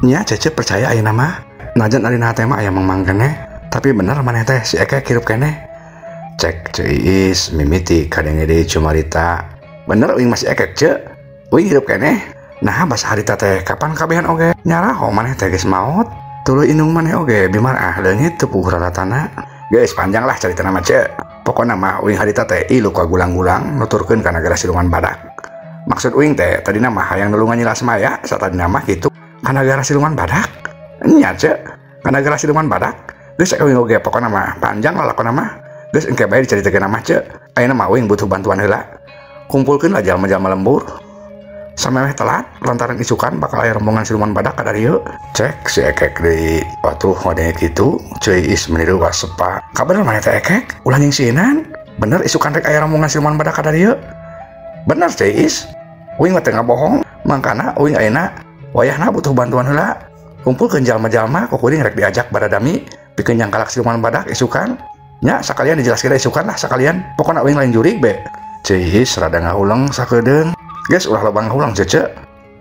Nya Cece percaya ayeuna mah. Najan ari na teh mah aya mangmang keneh, tapi bener maneh teh si Ekek hirup keneh. Cek Ceu Iis mimiti kadenge deui cumarita. Bener uing masih Ekek ce. Uing hirup keneh. Nah basa harita teh kapan kabehan oge nyaraho maneh teh geus maot. Tuluy indung maneh oge bimar ah leungit teu puguh raratana. Geus panjang lah caritana mah ce. Pokona mah uing harita teh ilu ka gulang-gulang nuturkeun kana gara siluman badak. Maksud uing teh tadina mah hayang nulungan Nyi Lasmaya satadina mah kitu. Kana gara siluman badak nya ce, kana gara siluman badak geus uing oge pokona mah panjang lalakona mah geus engke bae dicaritakeun mah ce. Ayeuna mah uing butuh bantuan heula, kumpulkeun lah jalma-jalma lembur samemeh telat lantaran isukan bakal aya rombongan siluman badak ka dieu. Cek si Ekek deui atuh ngadenge kitu Ceu Iis meniru wasepa. Kabener maneh teh Ekek ulah nyingsieunan bener isukan rek aya rombongan siluman badak ka dieu. Bener Ceu Iis, uing mah teu ngabohong, mangkana uing ayeuna wayahna butuh bantuan heula. Kumpulkeun jalma-jalma ku kuring rek diajak baradami pikeun nyangkalak siluman badak isukan. Nya sakalian dijelaskeun isukan lah sakalian. Pokona uing lain jurig be. Ceu Iis rada ngahuleng sakedeung. Geus ulah loba ngahuleng Cece.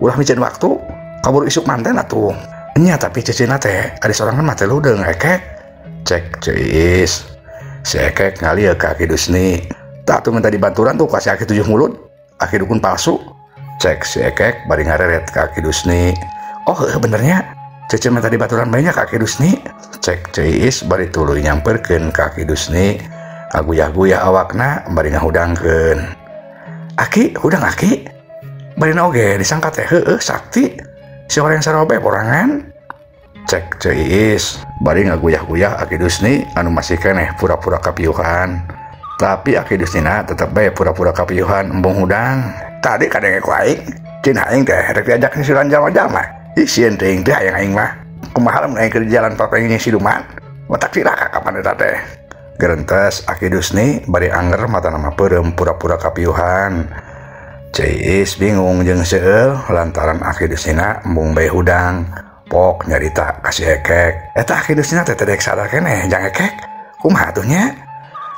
Ulah miceun waktu, kabur isuk manten atuh. Nya tapi Cecena teh ari sorangan mah teh ludeung Ekek. Cek Ceu Iis. Si Ekek ngalieu ka Aki Dusni. Tah atuh minta dibanturan tuh ka si Aki tujuh mulut. Aki dukun palsu. Cek si Ekek bari ngareret ka Aki Dusni. Oh heuh benernya Cece minta dibaturan banyak ka Aki Dusni. Cek Ceu Iis bari tuluy nyamperkeun ka Aki Dusni. Kaguyah-guyah awakna bari ngahudangkeun. Aki hudang Aki. Barina oge disangka teh heueuh sakti. Si orang sarobe borangan. Cek Ceu Iis bari ngaguyah-guyah Aki Dusni anu masih keneh pura-pura kapiuhan. Tapi Aki Dusnina tetep bae pura-pura kapiuhan embung hudang. Tadi kadenge ku aing, cin aing teh rek diajak nyusulan jalma-jalma. Ih sieun teuing teh hayang aing mah. Kumaha lamun aing keur jalan papengin siluman? Matak cilaka kapan eta teh. Gerentes Aki Dusni bari anger matana mah peureum pura-pura kapiuhan. Ceu Iis bingung jeung seueul lantaran Aki Dusnina embung bae hudang. Pok nyarita ka si Ekek. Eta Aki Dusnina teh teu daek sadar keneh jang Ekek. Kumaha atuh nya?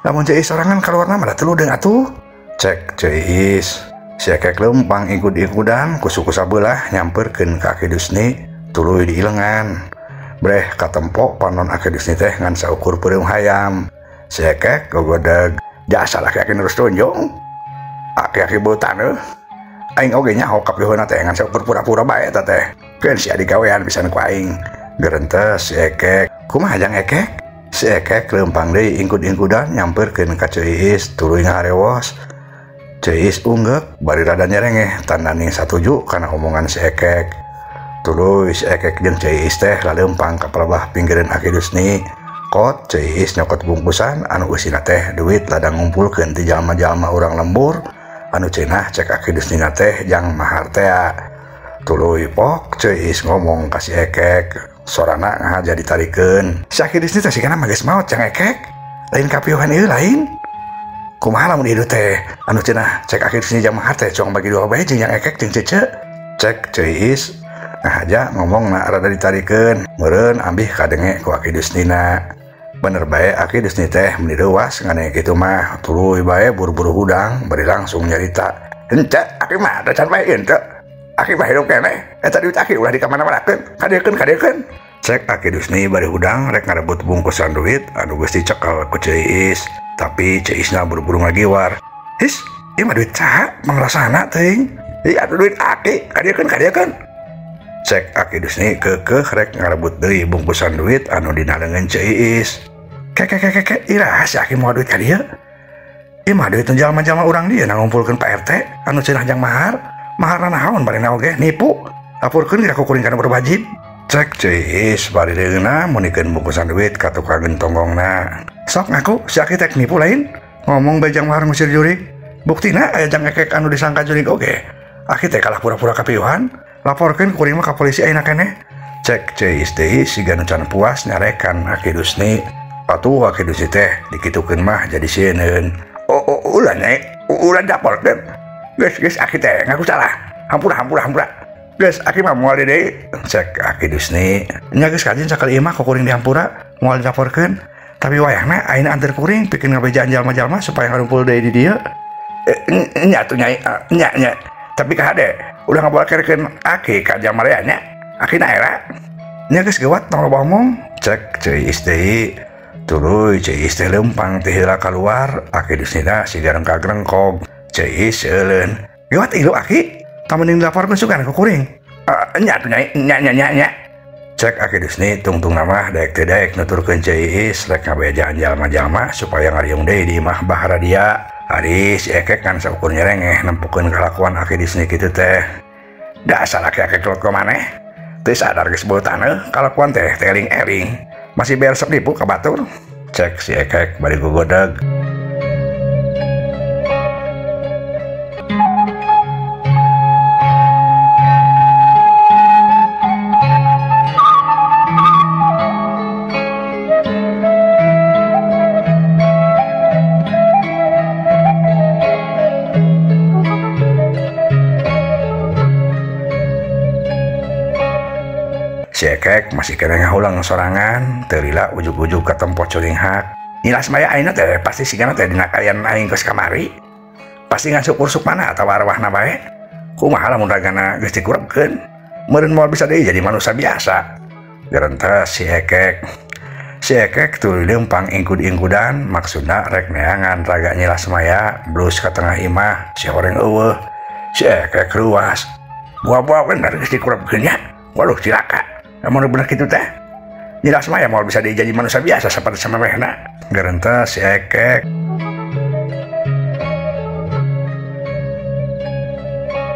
Lamun Ceu Iis sorangan kaluarna mah da teu ludeung atuh. Cek Ceu Iis. Si Ekek lempang ikut-ikutan kusuku sabelah nyamperkeun ka Aki Dusni tuluy diilengan. Breh katempo panon Aki Dusni teh ngan saukur peureum hayam. Si Ekek gogodeg jasa laki-laki terus tunjung. Aki-aki beutan taneuh. Aing oge nyaho kapieuheuna teh ngan saukur pura-pura bae eta teh. Keun sia digawean pisan ku aing. Gerentes si Ekek. Kumaha jang Ekek? Si Ekek lempang deui ingkud-ingkudan nyamperkeun ka Ceu Iis tuluy ngaharewos. Ceu Iis unggeuk bari rada nyerengeh tandaning satuju kana omongan si Ekek. Tuluy si Ekek jeung Ceu Iis teh laleumpang ka palebah pinggireun Aki Dusni. Kot Ceu Iis nyokot bungkusan anu eusina teh duit ladang ngumpulkeun ti jalma-jalma urang lembur anu cenah cek Aki Dusnina teh jang mahar tea. Tuluy pok Ceu Iis ngomong ka si Ekek, sorana ngahaja ditarikeun. Si Aki Dusni teh sigana mah geus maot jang Ekek. Lain kapiuhan ieu lain. Kumaha lamun ieu teh anu cenah cek Aki Dusni jang mahar teh cuang bagi dua bae jeung jang Ekek jeung Cece. Cek Ceu Iis ngahaja ngomongna rada ditarikeun, meureun ambih kadenge ku Aki Dusnina. Bener bae Aki Dusni teh meuni reuas ngadenge kitu mah, tuluy bae buru-buru hudang bari langsung nyarita. Henteu Aki mah da can bae henteu. Aki mah hirup keneh, eta duit Aki ulah dikamana-manakeun, kadiekeun kadiekeun. Cek Aki Dusni bari hudang rek ngarebut bungkusan duit anu geus dicekel ku Ceu Iis. Tapi Ceu Iisna buru-buru ngagiwar. His, ieu mah duit saha pangrasana teuing? Ih atuh duit Aki, kadiekeun kadiekeun. Cek Aki Dusni keukeuh rek ngarebut deui bungkusan duit anu dina leungeun Ceu Iis. Kek kek kek kek iraha si Aki moal duit ka dieu? Ieu mah duit nu jalma-jalma urang dieu na ngumpulkeun Pak RT anu cenah jang mahar. Maharna naon barina oge nipu. Laporkeun ka kuring kana berwajib. Cek Ceu Iis bari leungeunna munikeun bungkusan duit ka tukang gentonggongna. Sok ngaku si aki tek nipu lain ngomong bejang mahar ngusir jurig. Buktina aya jang ekek anu disangka jurig oge. Aki teh kalah pura-pura kapiuhan, laporkeun kuring mah ka polisi ayeuna keneh. Cek Ceu Iis deui siga nu can puas nyarekan Aki Dusni. Patuh Aki Dusni teh dikitukeun mah jadi sieun. Oh, ulah nyai, ulah dilaporkeun. Geus aki teh ngaku salah. Hampura hampura hampura. Geus aki mah moal deui. Cek Aki Dusni. Nya geus kajin sakali imah ku kuring dihampura, moal dilaporkeun. Tapi wayahna ayeuna anteur kuring pikeun ngabejaan jalma-jalma supaya ngarumpul deui di dieu. Nya atuh nyai, nya nya. Tapi kahade ulah ngabolekeun aki ka jalma nya. Aki na era. Nya geus geuwat tong loba omong. Cek Ceu Iis deui. Tuluy Ceu Iis teh leumpang teh heula kaluar, Aki Dusnina siga rengkag-rengkog. Ceu Iis seuleun. Geuwat ilu aki, tah mending dilaporkeun sugan ku kuring. Nya atuh nyai, nya nya nya nya. Cek Aki Dusni tungtung mah daek teu daek nuturkeun Ceu Iis rek ngabejaan jalma-jalma supaya ngariung deui di imah Bah Radia. Ari si Ekek kan saukur nyerengeh nempukeun kalakuan Aki Dusni kitu teh. Dasar aki-aki kelot maneh. Teu sadar geus beuh taneuh kalakuan teh teling-eling. Masih beresep nipu ka batur. Cek si Ekek bari gogodeg. Si Ekek masih kena ngahulang sorangan, teu lila ujug-ujug ka tempo curinghak. Nyi Lasmaya ayeuna teh pasti sigana teh dina kaayaan aing geus kamari. Pasti ngasup mana atawa arwahna bae. Kumaha lamun ragana geus dikurebkeun, meureun moal bisa deui jadi manusia biasa. Gerentes si Ekek. Si Ekek tuluy leumpang ingkud-ingkudan maksudna rek neangan raga Nyi Lasmaya blus ka tengah imah si horeng eueuh. Si Ekek ruas. Buah-buah bener geus dikurebkeun nya. Waduh cilaka. Namun bener kitu teh. Nyi Lasmaya moal bisa jadi manusia biasa seperti samemehna. Gerentes si Ekek.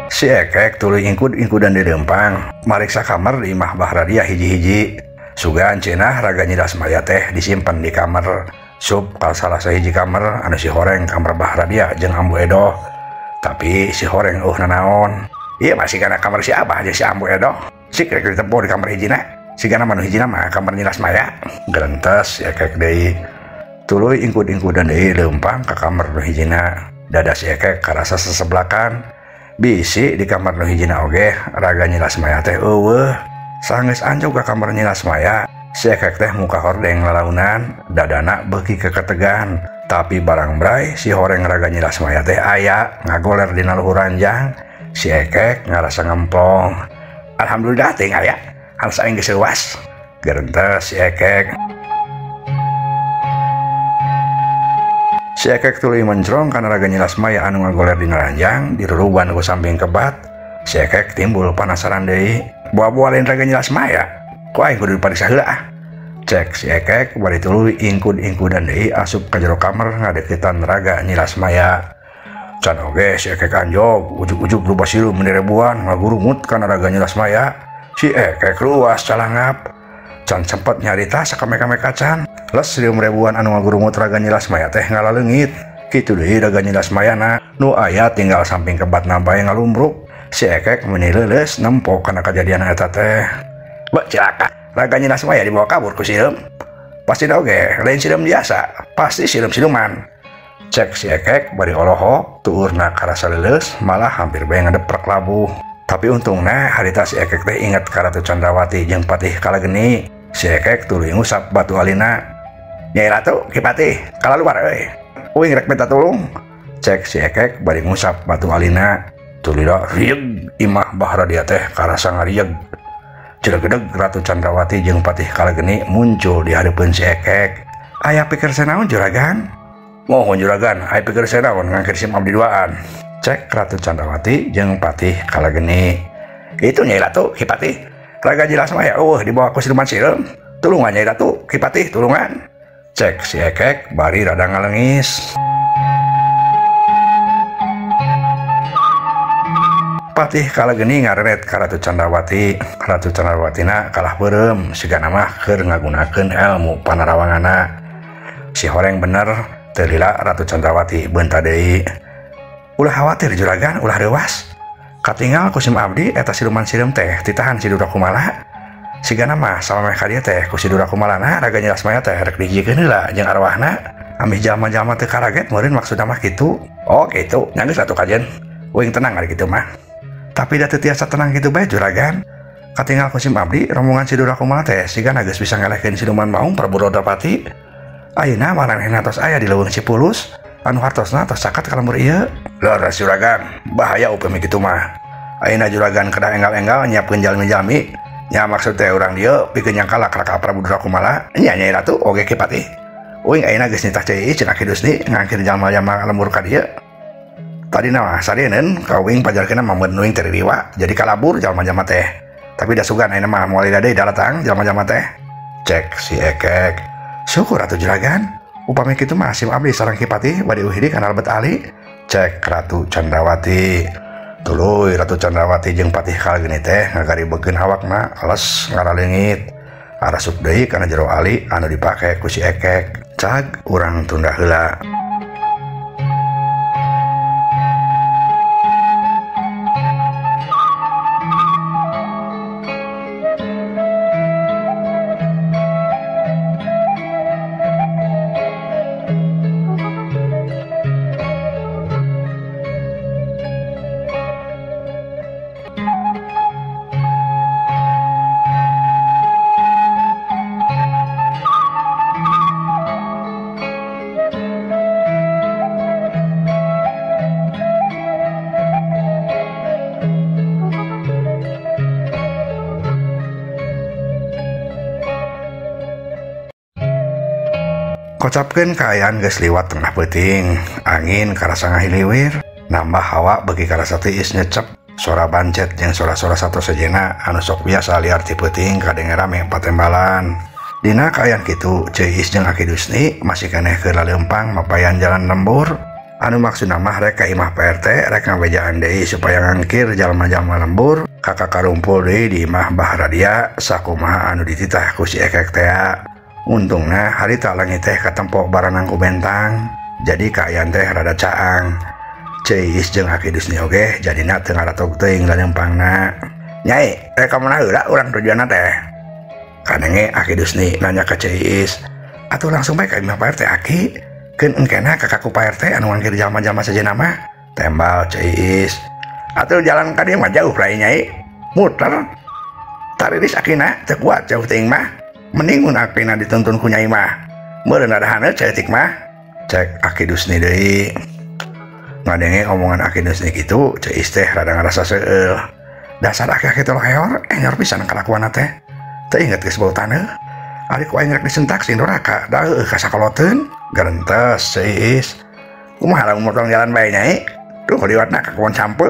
Si Ekek tuluy ingkud-ingkudan di leumpang, mariksa kamar di imah Bah Radia hiji-hiji. Sugan cenah raga Nyi Lasmaya teh disimpen di kamar. Sup ka salah sahiji kamar anu si horeng kamar Bah Radia jeung Ambu Edoh. Tapi si horeng eueuh nanaon. Ieu masih kana kamar si Abah jeung si Ambu Edoh. Sik rek ditempo di kamar hijina. Sigana mah nu hijina mah kamar Nyi Lasmaya. Gerentes si Ekek deui. Tuluy ingkud-ingkudan deui leumpang ka kamar nu hijina. Dada si Ekek karasa seseblakan. Bisi di kamar nu hijina oge raga Nyi Lasmaya teh eueuh. Sanggeus anjog ka kamar Nyi Lasmaya, si Ekek teh muka hordeng lalaunan, dadana beuki keketegan. Tapi barang bray si horeng raga Nyi Lasmaya teh aya ngagoler dina luhur ranjang. Si Ekek ngarasa ngemplong. Alhamdulillah teh aya, harus aing geus leuwas. Gerentes si Ekek. Si Ekek tuluy mencrong kana raga Nyi Lasmaya anu ngagoler dina ranjang diruruban ku samping kebat. Si Ekek timbul panasaran deui. Buah-buah lain raga Nyi Lasmaya. Ku aing kudu dipariksa heula ah. Cek si Ekek bari tuluy ingkud-ingkudan deui asup ka jero kamar ngadeukeutan raga Nyi Lasmaya. Can oge si Ekek anjog, ujug-ujug loba sireum menirebuan ngagurungut kana raga Nyi Lasmaya. Si Ekek ruas calangap. Can sempet nyarita sakameka-meka can. Les sireum ribuan anu ngagurungut raga Nyi Lasmaya teh ngalaleungit. Kitu deui raga Nyi Lasmayana nu aya tinggal samping kebatna bae ngalumbruk. Si Ekek meuni leuleus nempo kana kajadian eta teh. Beuh cilaka, raga Nyi Lasmaya dibawa kabur ku sireum. Pasti oge lain sireum biasa, pasti sireum siluman. Cek si Ekek bari olohok tuurna karasa leuleus malah hampir bae ngadeprek labuh. Tapi untungna harita si Ekek teh inget ka Ratu Candrawati jeung Patih Kalageni. Si Ekek tuluy ngusap batu alina. Nyai Ratu, Ki Patih, kalaluar euy. Uing rek minta tulung. Cek si Ekek bari ngusap batu alina. Tulila rieg imah Bah Radia teh karasa ngarieg. Cilegedeg Ratu Candrawati jeung Patih Kalageni muncul di hareupeun si Ekek. Aya pikir senaon juragan? Mohon juragan, aya pikir senaon ngangkir sim abdi duaan. Cek Ratu Candrawati jeung Patih Kalageni. Itu Nyai Ratu, Ki Patih. Raga Nyi Lasmaya eueuh dibawa ku siluman sireum. Tulungan Nyai Ratu, Ki Patih, tulungan. Cek si Ekek bari rada ngalengis. Patih Kalageni ngareret ka Ratu Candrawati. Ratu Candrawatina kalah beureum sigana mah keur ngagunakeun ilmu panarawanganna. Si horeng bener teu lila Ratu Chandrawati beunta deui. Ulah khawatir juragan, ulah reuwas. Katingal ku sim abdi eta siluman sireum teh ditahan si Durakumala. Sigana mah samemeh ka dieu teh ku si Durakumalana raga Nyi Lasmaya teh rek dihijikeun heula jeung arwahna. Amih jalma-jalma teu karaget meureun maksudna mah kitu. Oh kitu, nya geus atuh kajen. Uing tenang ari kitu mah. Tapi da teu tiasa tenang kitu bae juragan. Katingal ku sim abdi rombongan si Durakumala teh sigana geus bisa ngalehkeun siluman maung Prabu Rodapati. Ayeuna maranehna tos aya di leuweung Cipulus anu hartosna tos caket ka lembur ieu. Leres juragan, bahaya upami kitu mah. Ayeuna juragan kedah enggal-enggal nyiapkeun jalmi-jalmi. Nya maksud teh urang dieu pikeun nyangkala ka Prabu Durakumala nya Nyai Ratu oge Ki Patih. Uing ayeuna geus nitah cai cenah Ki Dusni ngangkir jalma-jalma lembur ka dieu. Tadina mah sarieun ka uing pajarkeunna mah mun uing teh riwa jadi kalabur jalma-jalma teh. Tapi da sugan ayeuna mah moal deui daratang jalma-jalma teh. Cek si Ekek. Syukur atuh juragan, upami kitu mah sim abdi sareng Ki Patih bade uhidi kana lebet ali. Cek Ratu Chandrawati. Tuluy Ratu Chandrawati jeung Patih Kalgeni teh ngagaribegkeun awakna les ngaraleungit. Arasup deui kana jero ali anu dipake ku si Ekek. Cag urang tunda heula. Kocapkeun kaayaan geus liwat tengah peuting, angin karasa ngahiliwir, nambah hawa beuki karasa tiis nyecep, sora bancet jeung sora-sora sato sejena anu sok biasa liar ti peuting kadenge rame patembalan. Dina kaayaan kitu, Ceu Is jeung Aki Dusni masih keneh keur laleumpang mapayan jalan lembur, anu maksudna mah rek ka imah Pak RT rek ngabejaan deui supaya ngangkir jalma-jalma lembur, kakak karumpul deui di imah Bah Radia sakumaha anu dititah ku si Ekek tea. Untungna harita langit teh katempo baranang ku bentang, jadi kaayaan teh rada caang. Ceu Is jeung Aki Dusni oge jadina teu ngaratog teuing laleumpangna. Nyai, rek ka mana heula urang tujuanna teh? Kadenge Aki Dusni nanya ka Ceu Is. Atuh langsung bae ka imah Pak RT Aki, keun engkena ka kaku Pak RT anu ngangkir jalma-jalma sejenna mah. Tembal Ceu Is. Atuh jalan ka dieu mah jauh rai Nyai, muter. Tariris akina teu kuat jauh teuing mah. Mending mun akina dituntun ku Nyai mah. Meureun adahanna ceutik mah. Cek Aki Dusni deui. Ngadenge omongan Aki Dusni kitu, Ceu Is teh rada ngarasa seueul. Dasar aki-aki toloheor, enyor pisan kalakuanna teh. Teu inget geus bau taneuh. Ari ku aing rek disentak sing doraka, da heueuh kasakoloteun. Gerentes Ceu Is. Kumaha lamun motong jalan bae Nyai? Duh liwatna ka kebon sampe.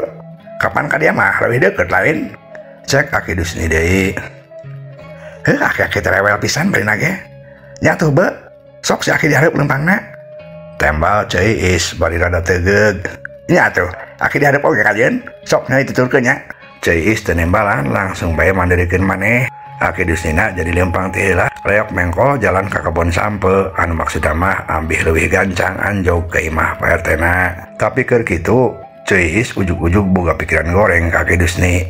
Kapan ka dia mah leuwih deukeut lain. Cek Aki Dusni deui. Heuh aki-aki terewel pisan bari nage. Nya tuh be, sok si aki dihareup lempangna. Tembal Ceu Is bari rada tegeug. Nya tuh, aki dihareup oge kajeun, sok nyai tuturkeun nya. Ceu Is teu nembalan langsung bae mandirikeun maneh. Aki Dusnina jadi lempang ti heula, reok mengkol jalan ka kebon sampe anu maksudna mah ambih leuwih gancang anjog ka imah Pak RT-na. Tapi keur kitu, Ceu Is ujug-ujug boga pikiran goreng ka Aki Dusni.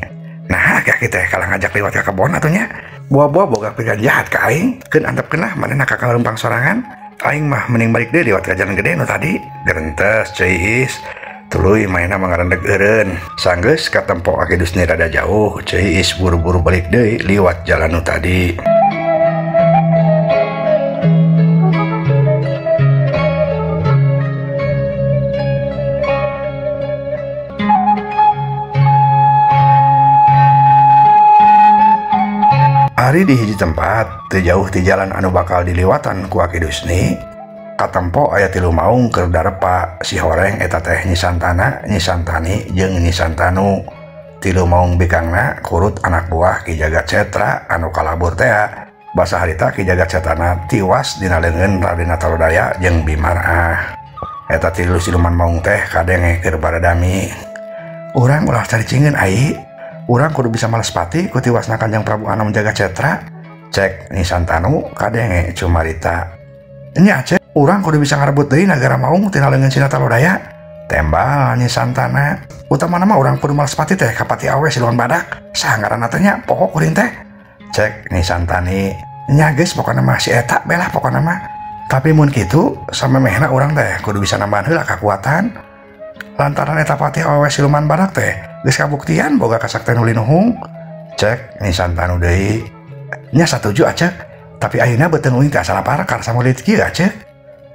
Nah, aki-aki teh kalah ngajak liwat ka kebon atuh nya. Buah-buah boga pikiran jahat ka aing, keun antepkeun lah manehna ka lempang sorangan. Aing mah mending balik deui liwat ka jalan gede nu tadi. Gerentes Ceu Is. Tuluy manehna mangarendeg eureun. Sanggeus katempo Aki Dusni rada jauh, Ceu Is buru-buru balik deui liwat jalan nu tadi. Ari di hiji tempat, teu jauh ti jalan anu bakal diliwatan ku Aki Dusni, katempo aya tilu maung keur darepa si horeng eta teh Nyi Santana, Nyi Santani jeung Nyi Santanu. Tilu maung bikangna kurut anak buah Ki Jagat Setra anu kalabur tea. Basa harita Ki Jagat Setrana tiwas dina leungeun Raden Tarodaya jeung Bimarah. Eta tilu siluman maung teh kadenge keur baradami. Urang ulah caricingeun ai. Urang kudu bisa males pati ku tiwasna Kanjeng Prabu Anom Jagat Setra. Cek Nyi Santanu kadenge cumarita. Nya cek Urang kudu bisa ngarebut deui nagara Maung tina leungeun Sina Talodaya. Tembal Nyi Santana. Utamana mah urang kudu malas pati teh ka pati awe siluman badak. Saha ngaranna teh nya poho kuring teh. Cek Nyi Santani. Nya geus pokona mah si eta belah pokona mah. Tapi mun kitu samemehna urang teh kudu bisa nambahan heula kakuatan. Lantaran eta pati awe siluman badak teh geus kabuktian boga kasaktian linuhung. Cek Nyi Santanu deui. Nya satuju acek, tapi ayeuna beuteung uing teh asa lapar karasa mulit kieu acek.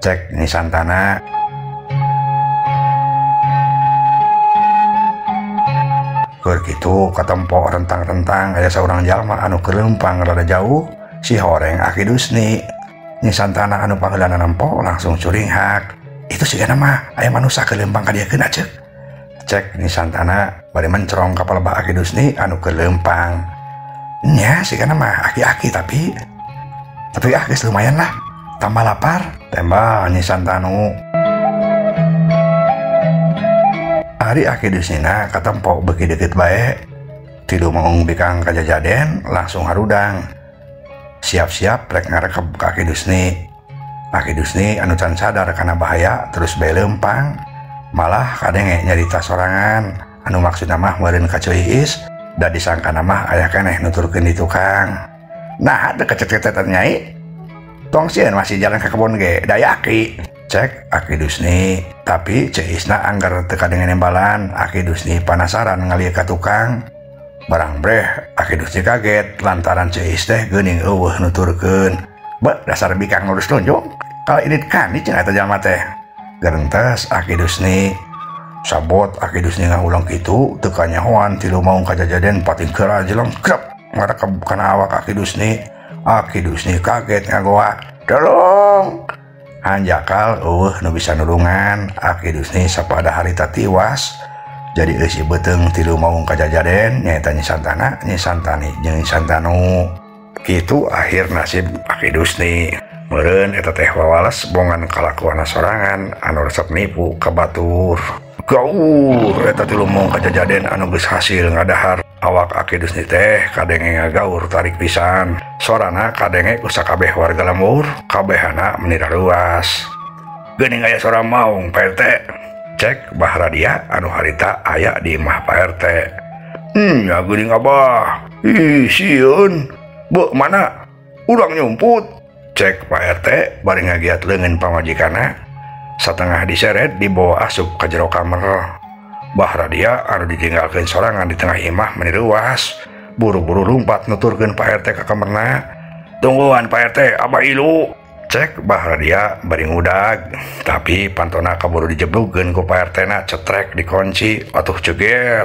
Cek Nyi Santana. Keur kitu katempo rentang-rentang aya saurang jalma anu keur leumpang rada jauh, si horeng Aki Dusni. Nyi Santana anu pangheulana nempo langsung curinghak. Itu sigana mah aya manusa keur leumpang ka dieu acek. Cek Nyi Santana bari mencrong ka palebah Aki Dusni anu keur leumpang. Nya sigana mah aki-aki tapi ah geus lumayan lah. Tambah lapar, tembal Nyi Santanu. Ari Aki Dusnina katempo beuki deukeut bae. Tilu maung bikang kajajaden langsung harudang. Siap-siap rek ngarekeb ka Aki Dusni. Aki Dusni anu can sadar kana bahaya terus bae leumpang. Malah kadenge nyarita sorangan anu maksudna mah meureun ka Ceu Iis da disangkana mah aya keneh nuturkeun di tukang. Nah, deket-deketan nyai. Tong sieun masih jalan ke kebon ge, daya aki. Cek Aki Dusni, tapi Ceu Iisna anggar teu kadenge nembalan. Aki Dusni panasaran ngalieu ka tukang. Barang breh, Aki Dusni kaget lantaran Ceu Iis teh geuning eueuh nuturkeun. Beuh, dasar bikang lurus tunjung. Kalau ini kan di cenah eta jalma teh. Gerentes Aki Dusni. Sabot Aki Dusni ngahuleng kitu teu kanyahoan tilu maung kajajaden pating keura jeleng krep ngarekeb kana awak Aki Dusni. Aki Dusni kaget ngagoa, "Tolong!" Hanjakal eueuh nu bisa nulungan. Aki Dusni sapada harita tiwas. Jadi eusi beuteung tilu maung kajajaden nyaeta Nyi Santana, Nyi Santani jeung Nyi Santanu. Kitu akhir nasib Aki Dusni. Meureun eta teh wawales bongan kalakuanna sorangan anu resep nipu ka batur. Gaur eta tilu maung kajajaden anu geus hasil ngadahar awak Aki Dusni teh kadenge ngagaur tarik pisan. Sorana kadenge ku sakabeh warga lembur, kabehana meni raruas. Geuning aya sora maung Pak RT. Cek Bahradia anu harita aya di imah Pak RT. Ya geuning abah. Ih sieun. Beuh mana? Urang nyumput. Cek Pak RT bari ngagiat leungeun pamajikanna. Satengah diseret dibawa asup ka jero kamar. Bahradia anu ditinggalkeun sorangan di tengah imah meni reuas. Buru-buru lumpat nuturkeun Pak RT ka kamarna. Tungguan Pak RT, abah ilu. Cek Bahradia bari ngudag, tapi pantona kaburu dijeblugkeun ku Pak RT na cetrek dikunci atuh ceger.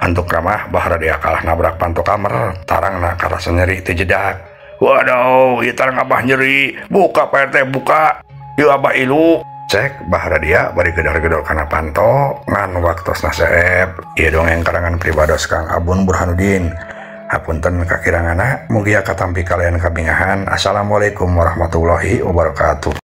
Antuk ramah Bahradia kalah nabrak panto kamar, tarangna karasa nyeri teu jedak. Waduh, ieu tarang abah nyeri. Buka Pak RT, buka. Ieu abah ilu. Cek Bahradia bari gedor-gedor kana panto ngan waktosna seep. Ieu dongeng karangan pribados Kang Abun Burhanuddin. Hapunten kakiranganna, mugia katampi kalian kabingahan. Assalamualaikum warahmatullahi wabarakatuh.